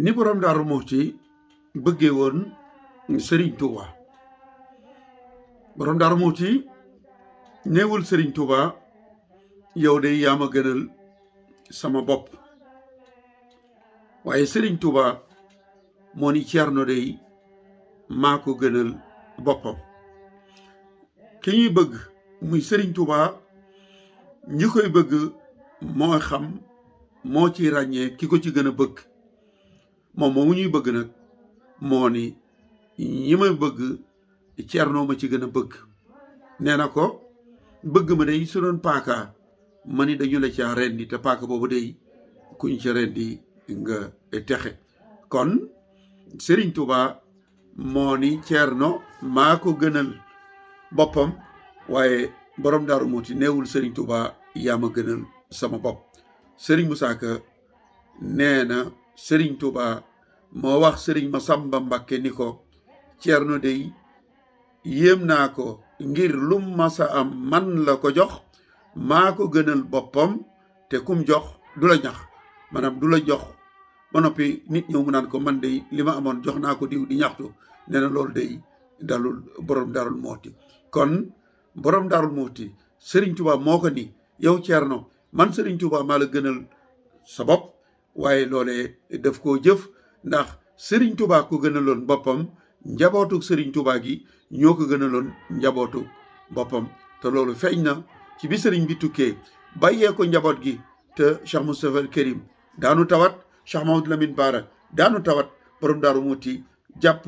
ni Boroom Daaru Muhti bëggee woon Sëriñ Tuubaa. Boroom Daaru Muhti néewul Sëriñ Tuubaa yow de yaa ma gënal sama bopp, waaye Sëriñ Tuubaa moo ni Ceerno de maa ko gënal boppam. ki ñuy bëgg muy Sëriñ Tuubaa ñi koy bëgg moo xam moo ci ràññee ki ko ci gën a bëgg. moom moomu ñuy bëgg nag moo ni ñi ma bëgg Ceerno ma ci gën a bëgg. nee na ko bëgg ma day su doon paaka ma ni dañu la ca rendi te paaka boobu day kuñ ca rendi nga texe. kon Sëriñ Tuubaa moo ni Ceerno maa ko gënal boppam, waaye Boroom Daaru Muhti neewul Sëriñ Tuubaa yaa ma gënal sama bopp. Sëriñ Musaa Ka nee na Sëriñ Tuubaa moo wax Sëriñ Masamba Mbakke ni ko Ceerno dey yéem naa ko ngir lum masa am man la ko jox, maa ko gënal boppam te kum jox du la ñax. maanaam du la jox ba noppi nit ñëw mu naan ko man dey li ma amoon jox naa ko diw di ñaxtu. nee na loolu day dalul Boroom Daaru Muhti. kon Boroom Daaru Muhti Sëriñ Tuubaa moo ko ni yow Ceerno man Sëriñ Tuubaa maa la gënal sa bopp, waaye loolee daf koo jëf ndax Sëriñ Tuubaa ko gënaloon boppam, njabootu Sëriñ Tuubaa gi ñoo ko gënaloon njabootu boppam. te loolu feeñ na ci bi sëriñ bi tukkee bàyyee ko njaboot gi te Cheikh Moustapha al Karim daanu tawat, Cheikh Mahamadou Lamine Bara daanu tawat. Boroom Daaru Muhti jàpp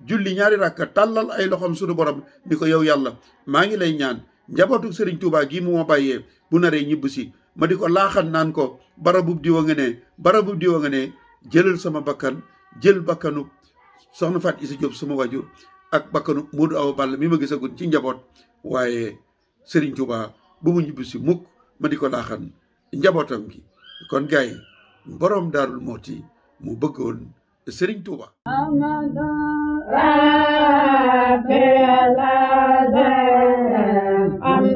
julli ñaari rakka tàllal ay loxoom sunu borom ni ko yow yàlla maa ngi lay ñaan njabootu Sëriñ Tuubaa gi mu ma bàyyee bu naree ñibb si ma di ko laaxan naan ko barabub diwa nga ne barabub diwa nga ne jëlal sama bakkan, jël bakkanu soxna Faat Isa Jóob sama wajur ak bakkanu Moodu Awa Balla mi ma gisagun ci njaboot, waaye Sëriñ Tuubaa bu mu ñibb si mukk ma di ko laaxan njabootam gi. kon gaay Boroom Daaru Muhti mu bëggoon Sëriñ Tuubaa. I'm